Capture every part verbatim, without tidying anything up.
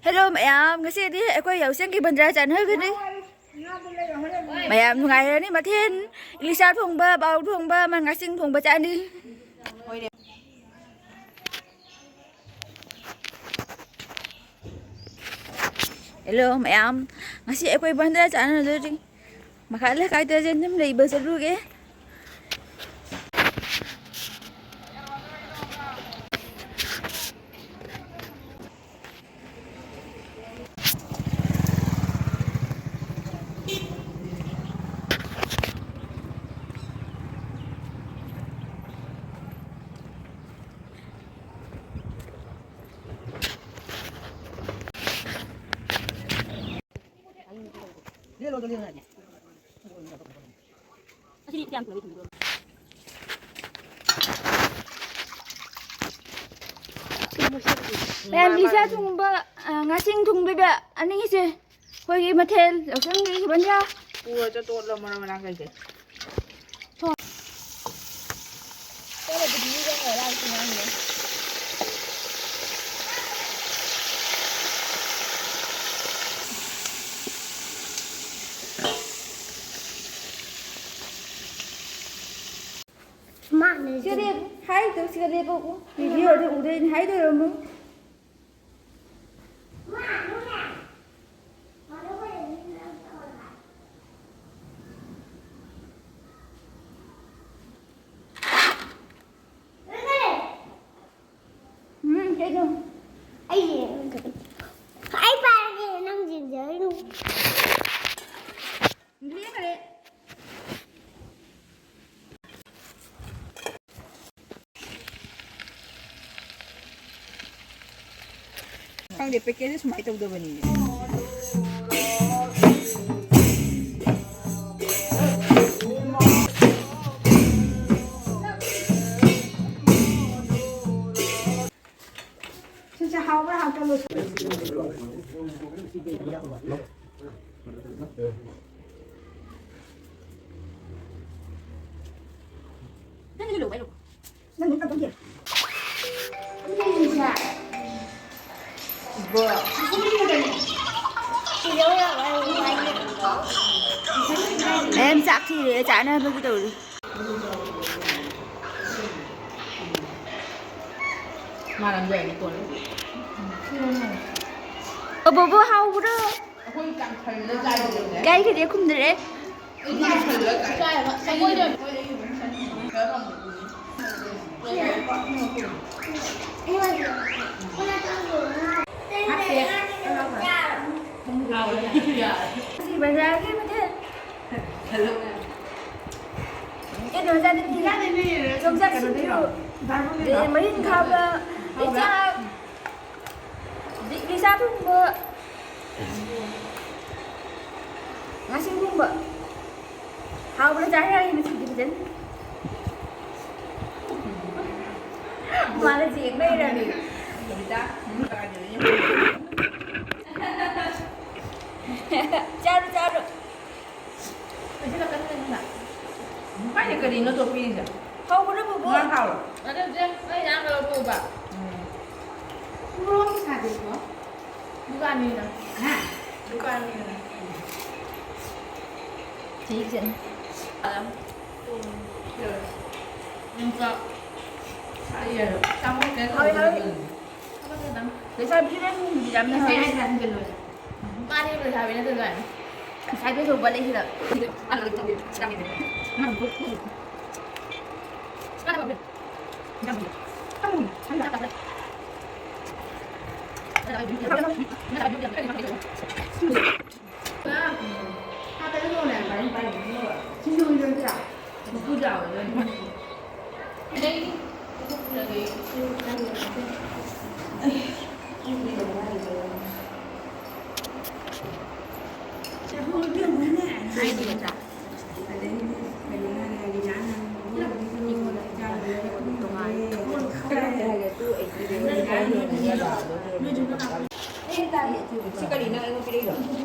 Hello ꯃꯌꯥꯝ, ꯉꯁꯤꯗꯤ ꯑꯩꯈꯣꯏ ꯌꯥꯎꯁꯪꯒꯤ ꯕꯟꯗ꯭ꯔꯥ ꯆꯥꯟꯅꯒꯅꯤ꯫ ꯃꯌꯥꯝ ꯅꯨꯡꯉꯥꯏꯔꯅꯤ꯫ ꯃꯊꯦꯜ ꯏꯂꯤꯁꯥ ꯊꯣꯡꯕ, ꯕꯥꯎ ꯊꯣꯡꯕ, ꯃꯅꯥ ꯉꯥꯁꯤꯡ ꯊꯣꯡꯕ ꯆꯥꯅꯤ꯫ Hello ꯃꯌꯥꯝ, ꯉꯁꯤ ꯑꯩꯈꯣꯏ ꯕꯟꯗ꯭ꯔꯥ ꯆꯥꯟꯅꯗꯣꯔꯤ꯫ ꯃꯈꯥ ꯂꯩꯀꯥꯏꯗ ꯖꯦꯟꯗꯝ ꯂꯩꯕ ꯆꯠꯂꯨꯒꯦ꯫ ꯃꯌꯥꯝ ꯂꯤꯁꯥ ꯊꯣꯡꯕ, ꯑ, ꯉꯥꯁꯤꯡ ꯊꯣꯡꯗꯣꯏꯕ ꯑꯅꯤꯁꯦ꯫ ꯑꯩꯈꯣꯏꯒꯤ ꯃꯊꯦꯜ ꯌꯥꯎꯁꯪꯒꯤ ꯕꯟꯗ꯭ꯔꯥ꯫ ꯄꯨꯔ ꯆꯠꯇꯣꯛꯂꯣ ꯃꯔꯣꯏ ꯃꯔꯥꯡ ꯀꯩꯀꯩ꯫ ꯁꯤꯒ ꯂꯦꯞꯄꯨ꯫ ꯍꯥꯏꯗꯣ ꯁꯤꯒ ꯂꯦꯞꯄꯨ꯫ ꯚꯤꯗꯤꯑꯣꯗꯤ ꯎꯗꯣꯏꯅꯤ꯫ ꯍꯥꯏꯗꯣꯏꯔꯣ ꯑꯃꯨꯛ? ꯎꯝ, ꯀꯩꯅꯣ? ꯑꯩꯁꯦ ꯑꯩ ꯄꯥꯏꯔꯒꯦ, ꯅꯪ ꯆꯦꯟꯖꯔꯨ꯫ ꯈꯪꯗꯦ, ꯄꯦꯀꯦꯖꯁꯦ ꯁꯨꯃꯥꯏꯅ ꯇꯧꯗꯕꯅꯤꯅꯦ꯫ ꯁꯤꯁꯦ ꯍꯥꯎꯕ꯭ꯔꯥ ꯍꯥꯎꯇꯕ꯭ꯔꯥ? ꯅꯪꯒꯤꯁꯨ ꯂꯧꯕ ꯑꯩ ꯂꯧꯕ꯫ ꯅꯪꯒꯤ ꯀꯛꯄꯒꯤ꯫ ꯁꯤꯁꯦ꯫ ꯏꯕꯣ꯫ ꯃꯌꯥꯝ ꯆꯥꯛ ꯊꯤꯔꯦ, ꯆꯥꯅꯕꯒꯤ ꯇꯧꯔꯤ꯫ ꯃꯥꯔꯝꯗꯣꯏꯅꯤ ꯀꯣꯟꯅ꯫ ꯑꯣ, ꯕꯣꯕꯣ, ꯍꯥꯎꯕ꯭ꯔꯣ? ꯑꯩꯈꯣꯏ ꯀꯥꯡꯈꯜꯗ ꯆꯥꯏꯕꯅꯦ꯫ ꯀꯥꯏ ꯈꯗꯤ ꯈꯨꯝꯗ꯭ꯔꯦ꯫ ꯑꯩꯗꯤ ꯀꯥꯡꯈꯜꯗ ꯆꯥꯏ꯫ ꯆꯥꯏꯕ꯫ ꯁꯪꯒꯣꯏꯗ꯫ ꯍꯥꯞꯇꯦ꯫ ꯁꯤ ꯕꯖꯥꯔꯒꯤ ꯃꯊꯦꯜ꯫ ꯀꯩꯅꯣ ꯆꯥꯅꯤꯡꯉꯤ꯫ ꯌꯣꯡꯆꯥꯛ ꯁꯤꯡꯖꯨ꯫ ꯑꯗꯩ ꯃꯔꯤꯟ ꯈꯥꯕ꯫ ꯑꯗꯩ ꯆꯥꯛ꯫ ꯑꯗꯩ ꯏꯂꯤꯁꯥ ꯊꯣꯡꯕ꯫ ꯉꯥꯁꯤꯡ ꯊꯣꯡꯕ꯫ ꯍꯥꯎꯕ꯭ꯔꯥ ꯆꯥ ꯌꯥꯏ ꯉꯁꯤꯗꯤ ꯐꯖꯅ꯫ ꯃꯥꯅ ꯌꯦꯡ ꯂꯩꯔꯝꯃꯤ꯫ ꯆꯥꯔꯣ, ꯆꯥꯔꯣ꯫ ꯀꯥꯏꯗ ꯀꯔꯤꯅꯣ ꯇꯣꯄꯤꯁꯦ? ꯍꯧꯕ꯭ꯔꯣ, ꯕꯨꯕꯨ? ꯉꯥ ꯍꯥꯎꯔꯣ? ꯑꯗꯨꯗꯤ ꯑꯩ ꯉꯥ ꯂꯧꯔꯛꯑꯣꯕ꯫ ꯎꯝ꯫ ꯃꯣꯔꯣꯛ ꯁꯥꯗꯦꯀꯣ? ꯗꯨꯀꯥꯟꯅꯤꯅ꯫ ꯍꯥ? ꯗꯨꯀꯥꯟꯅꯤꯅ꯫ ꯆꯍꯤ ꯆꯠꯅꯤ꯫ ꯑꯗꯨꯝ꯫ ꯎꯝ꯫ ꯌꯧꯔꯦ꯫ ꯌꯣꯡꯆꯥꯛ꯫ ꯍꯥꯎꯋꯦ, ꯍꯥꯎꯋꯦ꯫ ꯂꯩꯁꯥꯕꯤꯁꯤꯅ ꯊꯣꯡꯕꯗꯤ ꯌꯥꯝꯅ ꯍꯥꯎꯋꯦ꯫ ꯃꯥꯅꯦ, ꯂꯩꯁꯥꯕꯤ ꯅꯠꯇ꯭ꯔꯗꯤ ꯀꯥꯏꯅ꯫ ꯉꯁꯥꯏ ꯀꯩꯗꯧꯕ ꯂꯩꯁꯤꯗ꯫ ꯁꯤ ꯀꯔꯤ ꯅꯪ ꯑꯩꯉꯣꯟꯗ ꯄꯤꯔꯛꯏꯔꯣ?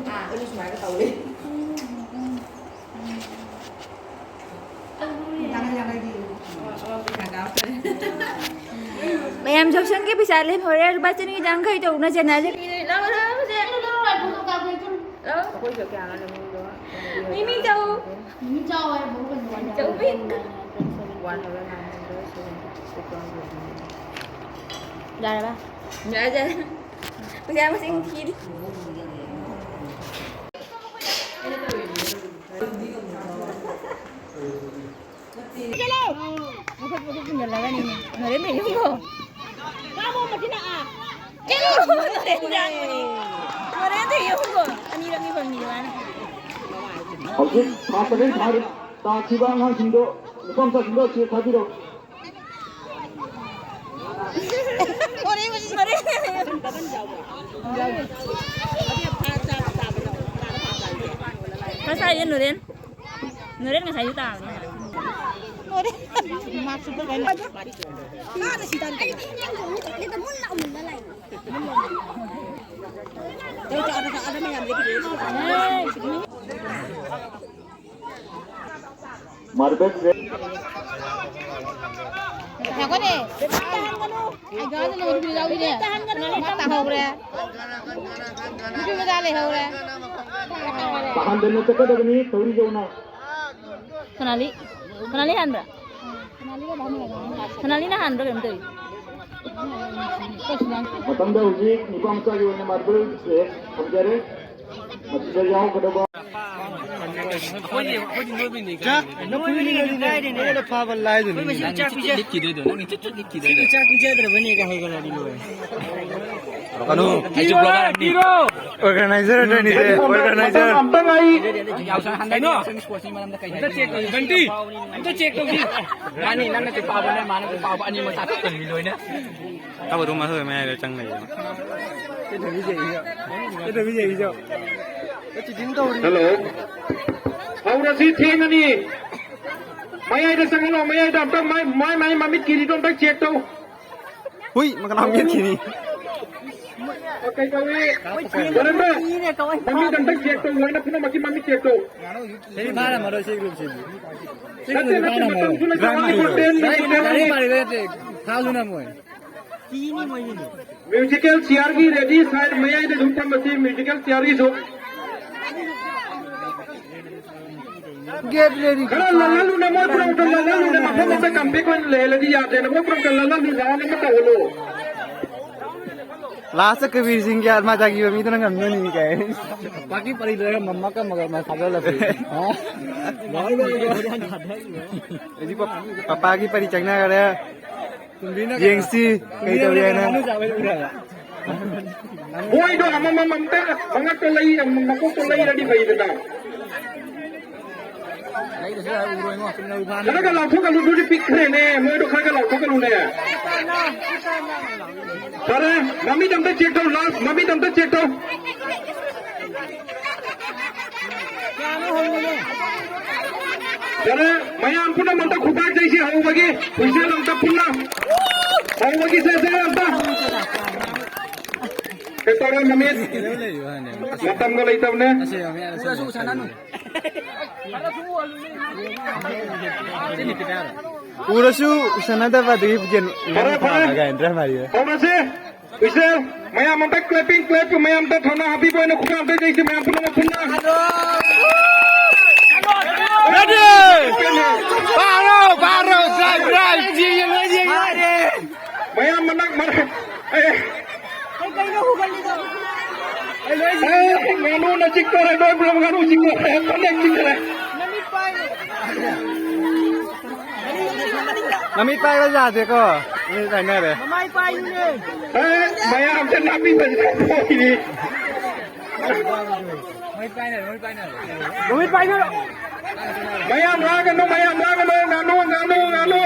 ꯑꯩꯅ ꯁꯨꯃꯥꯏꯅ ꯇꯧꯋꯦ꯫ ꯃꯌꯥꯝ ꯖꯣꯁꯟꯒꯤ ꯄꯩꯁꯥ ꯂꯦꯝꯍꯧꯔꯦ, ꯂꯨꯄꯥ ꯆꯅꯤ ꯌꯥꯡꯈꯩ ꯇꯧꯅ ꯆꯦꯟꯅꯁꯦ꯫ ꯑꯩꯈꯣꯏꯁꯨ ꯀꯌꯥꯅꯣ ꯃꯤꯡꯗꯣ? ꯃꯤꯃꯤ ꯆꯧ꯫ ꯃꯤꯃꯤ ꯆꯧ ꯍꯥꯏꯕꯨ ꯀꯩꯅꯣ? ꯆꯧ ꯄꯤꯛ꯫ One thousand nine hundred seventy. ꯌꯥꯔꯕ? ꯌꯥꯔꯦ, ꯌꯥꯔꯦ꯫ ꯄꯩꯁꯥ ꯃꯁꯤꯡ ꯊꯤꯔꯤ꯫ ꯆꯠꯂꯣ! ꯃꯈꯨꯠ, ꯃꯈꯨꯠ ꯄꯨꯟꯖꯜꯂꯒꯅꯤꯅꯦ꯫ ꯅꯣꯔꯦꯟꯗ ꯌꯨꯝꯒꯣ꯫ ꯀꯥꯃꯣ ꯃꯁꯤꯅ ꯑꯥ꯫ ꯆꯠꯂꯣ! ꯅꯣꯔꯦꯟꯗ ꯌꯨꯝꯒꯣ꯫ ꯅꯣꯔꯦꯟꯗ ꯌꯨꯝꯒꯣ꯫ ꯑꯅꯤꯔꯛꯅꯤ ꯐꯪꯉꯤꯁꯦ ꯃꯥꯅ꯫ ꯍꯧꯖꯤꯛ ꯊꯥ ꯇꯔꯦꯠ ꯐꯥꯔꯦ꯫ ꯇꯥꯈꯤꯕ ꯑꯉꯥꯡꯁꯤꯡꯗꯣ, ꯅꯨꯄꯥ ꯃꯆꯥꯁꯤꯡꯗꯣ ꯆꯦ ꯊꯥꯕꯤꯔꯛꯎ꯫ ꯉꯁꯥꯏꯒꯤ ꯅꯨꯔꯦꯟ, ꯅꯨꯔꯦꯟ ꯉꯁꯥꯏꯁꯨ ꯇꯥꯕꯅꯦ꯫ ꯅꯨꯔꯦꯟ꯫ ꯃꯥꯛꯁ ꯎꯞꯄ ꯀꯩꯅꯣ꯫ ꯃꯥꯗ ꯁꯤꯗ ꯑꯩ ꯊꯦꯡꯅ ꯑꯃꯨꯛ ꯆꯠꯂꯦꯗ ꯃꯨꯟꯅ ꯑꯃꯨꯟꯅ ꯂꯩ꯫ Marble play. ꯉꯥꯏꯈꯣꯅꯦ꯫ ꯑꯩ ꯒꯥꯗ ꯂꯩꯍꯧꯕ ꯅꯨꯄꯤꯗꯣ ꯌꯥꯎꯏꯅꯦ꯫ ꯃꯥ ꯇꯥꯍꯧꯔꯦ꯫ ꯅꯨꯄꯤ ꯃꯆꯥ ꯂꯩꯍꯧꯔꯦ꯫ ꯇꯥꯍꯟꯗꯅ ꯆꯠꯀꯗꯕꯅꯤ ꯇꯧꯔꯤꯁꯦ ꯌꯦꯡꯉꯨꯅ꯫ ꯁꯣꯅꯥꯂꯤ꯫ ꯁꯣꯅꯥꯂꯤ ꯍꯥꯟꯕ꯭ꯔꯥ? ꯁꯣꯅꯥꯂꯤꯅ ꯍꯥꯟꯕ꯭ꯔꯥ ꯀꯩꯅꯣꯝ ꯇꯧꯏ꯫ ꯃꯊꯪꯗ ꯍꯧꯖꯤꯛ ꯅꯨꯄꯥ ꯃꯆꯥꯒꯤ ꯑꯣꯏꯅ ꯃꯥꯔꯕꯜꯁꯦ ꯊꯝꯖꯔꯦ꯫ ꯃꯁꯤꯗ ꯌꯥꯎꯒꯗꯕ ꯅꯣꯏꯕꯅꯤ ꯀꯥꯏꯗꯦꯅꯦ꯫ ꯅꯣꯏꯕꯅꯤ ꯀꯥꯏꯗꯦꯅꯦ꯫ ꯅꯉꯣꯟꯗ ꯐꯥꯕ ꯂꯥꯏꯗꯨꯅꯤ꯫ ꯑꯩꯈꯣꯏ ꯃꯁꯤ ꯆꯥꯛ ꯄꯤꯖ-, ꯂꯤꯠꯈꯤꯗꯣꯏꯗꯣ, ꯅꯪ ꯆꯨꯠ ꯆꯨꯠ ꯂꯤꯠꯈꯤꯗꯣꯏꯗꯣ꯫ ꯁꯤꯕꯨ ꯆꯥꯛ ꯄꯤꯖꯗ꯭ꯔꯕꯅꯦ ꯀꯥꯏ ꯍꯥꯏꯒꯠꯂꯗꯤ ꯂꯣꯏꯔꯦ꯫ ꯀꯩꯅꯣ, ꯑꯩꯁꯨ ꯕ꯭ꯂꯣꯒꯔ ꯑꯃꯅꯤ꯫ Organizer ꯑꯗꯨꯅꯤꯁꯦ, organizer꯫ ꯑꯝꯇ ꯉꯥꯏ꯫ ꯌꯥꯎꯁꯪ ꯍꯟꯗꯛ ꯀꯩꯅꯣ? ꯌꯥꯎꯁꯪ sports ꯀꯤ ꯃꯔꯝꯗ ꯀꯩ ꯑꯝꯇ ꯍꯥꯏꯕꯤꯒꯦ? Check ꯇꯧꯁꯤ, ꯕꯟꯇꯤ꯫ ꯑꯝꯇ check ꯇꯧꯁꯤ꯫ ꯃꯥꯅꯤ, ꯅꯪꯅꯁꯨ ꯐꯥꯕ, ꯅꯣꯏ ꯃꯥꯅꯁꯨ ꯐꯥꯕ, ꯑꯅꯤꯃꯛ ꯆꯥꯊꯣꯛꯇꯣꯏꯅꯤ ꯂꯣꯏꯅ꯫ ꯊꯕꯛ room ꯑꯁꯣꯏ ꯃꯌꯥꯏꯗ ꯆꯪ ꯂꯩꯌꯦ꯫ ꯀꯩꯗꯧꯕꯤꯖꯩ? ꯀꯩꯗꯧꯕꯤꯖꯩ? ꯀꯩꯗꯧꯕꯤꯖꯩ? Hello꯫ ꯍꯧꯔꯁꯤ, ꯊꯦꯡꯉꯅꯤ꯫ ꯃꯌꯥꯏꯗ ꯆꯪꯍꯜꯂꯣ, ꯃꯌꯥꯏꯗ ꯑꯝꯇ ꯃꯥꯏ, ꯃꯥꯏ, ꯃꯥꯏ ꯃꯃꯤꯠ ꯀꯤꯔꯤꯗꯣ ꯑꯝꯇ check ꯇꯧ꯫ ꯍꯨꯏ, ꯃꯀꯅꯥ ꯃꯦꯠꯈꯤꯅꯤ꯫ ꯀꯩ ꯇꯧꯏ? ꯀꯔꯝꯕ? ꯃꯃꯤꯠ ꯑꯝꯇ check ꯇꯧ, ꯂꯣꯏꯅ ꯄꯨꯝꯅꯃꯛꯀꯤ ꯃꯃꯤꯠ check ꯇꯧ꯫ ꯁꯤꯗꯤ ꯐꯥꯔꯝꯃꯔꯣꯏ, ꯁꯤ groupꯁꯤꯗꯤ꯫ ꯁꯤ groupꯁꯤꯗꯤ ꯐꯥꯔꯝꯃꯔꯣꯏ꯫ ꯅꯠꯇꯦ, ꯅꯠꯇꯦ, ꯃꯇꯝꯁꯨ ꯂꯩꯇꯦ, ꯂꯥꯏꯔꯤꯛ ꯄꯥꯔꯤꯕ ꯅꯠꯇꯦ, ꯐꯥꯎꯗꯨꯅ ꯃꯣꯏ꯫ Musical chairꯒꯤ ready side ꯃꯌꯥꯏꯗ ꯑꯗꯨꯝ ꯊꯝꯃꯁꯤ, musical chairꯒꯤꯁꯨ꯫ ꯒꯦꯞ ꯂꯩꯔꯤ꯫ ꯈꯔ ꯂꯜꯍꯜꯂꯨꯅꯦ, ꯃꯣꯏ ꯄꯨꯔꯛꯇ ꯂꯜꯍꯜꯂꯨꯅꯦ, ꯃꯐꯝ ꯑꯃꯗ ꯀꯝꯄꯦꯛ ꯑꯣꯏꯅ ꯂꯩꯍꯜꯂꯗꯤ ꯌꯥꯗ꯭ꯔꯦꯅ, ꯃꯣꯏ ꯄꯨꯔꯛꯇ ꯂꯜꯍꯜꯂꯨ, ꯔꯥꯎꯟ ꯑꯃ ꯇꯧꯍꯜꯂꯨ꯫ ꯂꯥꯁꯇ ꯀꯕꯤꯔ ꯁꯤꯡꯒꯤ ꯑꯥꯠꯃꯥ ꯖꯥꯒꯤꯕ ꯃꯤꯗꯨꯅ ꯉꯝꯗꯣꯏꯅꯤ ꯀꯥꯏ꯫ ꯄꯥꯀꯤ ꯄꯔꯤ ꯂꯣꯏꯔ ꯃꯝꯃ ꯀꯝꯃꯒ ꯃꯥ ꯊꯥꯗꯣꯛꯂꯛꯄ꯫ ꯍꯥ? ꯍꯧꯖꯤꯛ ꯄꯞ-, ꯄꯄꯥꯒꯤ ꯄꯔꯤ ꯆꯪꯅꯈꯔꯦ꯫ ꯌꯦꯡꯁꯤ ꯀꯩ ꯇꯧꯔꯤ ꯍꯥꯏꯅ꯫ ꯃꯣꯏꯗꯣ ꯑꯃꯃꯝ ꯑꯝꯇ ꯃꯉꯛꯇ ꯂꯩ, ꯃꯀꯣꯛꯇ ꯂꯩꯔꯗꯤ ꯐꯩꯗꯅ꯫ ꯈꯔꯒ ꯂꯥꯎꯊꯣꯛꯀꯅꯨ, ꯑꯗꯨꯗꯤ ꯄꯤꯛꯈ꯭ꯔꯦꯅꯦ, ꯃꯣꯏꯗꯣ ꯈꯔꯒ ꯂꯥꯎꯊꯣꯛꯀꯅꯨꯅꯦ꯫ ꯐꯔꯦ, ꯃꯃꯤꯠ ꯑꯝꯇ ꯆꯦꯛ ꯇꯧ, ꯂꯥꯁ ꯃꯃꯤꯠ ꯑꯝꯇ ꯆꯦꯛ ꯇꯧ꯫ ꯐꯔꯦ, ꯃꯌꯥꯝ ꯄꯨꯝꯅꯃꯛꯇ ꯈꯨꯄꯥꯛ ꯆꯩꯁꯤ ꯍꯧꯕꯒꯤ, ꯍꯨꯏꯁꯦꯜ ꯑꯝꯇ ꯄꯨꯟꯅ ꯍꯧꯕꯒꯤ ꯆꯦꯁꯦ ꯑꯝꯇ꯫ ꯀꯩꯇꯧꯔꯦ ꯃꯃꯤꯠ? ꯃꯇꯝꯒ ꯂꯩꯇꯕꯅꯦ꯫ ꯎꯔꯁꯨ ꯎꯁꯟꯅꯗꯕ ꯑꯗꯒꯤ ꯒꯦꯟ ꯐꯔꯦ, ꯐꯔꯦ꯫ ꯀꯥꯏꯅ ꯃꯥꯔꯤꯌꯦ꯫ ꯍꯧꯔꯁꯦ꯫ ꯍꯨꯏꯁꯦꯜ, ꯃꯌꯥꯝ ꯑꯝꯇ clapping, clap, ꯃꯌꯥꯝ ꯑꯝꯇ ꯊꯧꯅꯥ ꯍꯥꯞꯄꯤꯕ ꯑꯣꯏꯅ ꯈꯨꯄꯥꯛ ꯑꯝꯇ ꯆꯩꯁꯤ ꯃꯌꯥꯝ ꯄꯨꯝꯅꯃꯛ ꯄꯨꯟꯅ꯫ Ready! ꯄꯥꯔꯣ, ꯄꯥꯔꯣ, drive, drive! ꯃꯌꯥꯝ ꯃꯅꯥꯛ ꯃꯅꯥꯛ꯫ ꯑꯦ꯫ ꯑꯦ, ꯉꯥꯅꯨꯅ ꯆꯤꯛꯇꯣꯔꯦ, ꯅꯣꯏ ꯄꯨꯂꯞ ꯉꯥꯅꯨ ꯆꯤꯛꯇꯣꯔꯦ, ꯐꯅꯦꯛ ꯆꯤꯛꯇꯣꯔꯦ꯫ ꯃꯃꯤꯠ ꯄꯥꯏꯕ ꯌꯥꯗꯦꯀꯣ꯫ ꯃꯃꯤꯠ ꯄꯥꯏꯅꯔꯦ꯫ ꯃꯃꯥꯏ ꯄꯥꯏꯌꯨꯅꯦ꯫ ꯑꯦ, ꯃꯌꯥꯝꯁꯦ ꯅꯥꯄꯤ ꯐꯖꯅ ꯐꯣꯏꯔꯤ꯫ ꯃꯃꯤꯠ ꯄꯥꯏꯅꯔꯦ, ꯃꯃꯤꯠ ꯄꯥꯏꯅꯔꯦ꯫ ꯃꯃꯤꯠ ꯄꯥꯏꯅꯔꯣ꯫ ꯃꯌꯥꯝ ꯂꯥꯡꯒꯅꯨ, ꯃꯌꯥꯝ ꯂꯥꯡꯒꯅꯨ, ꯉꯥꯅꯨ, ꯉꯥꯅꯨ, ꯉꯥꯅꯨ꯫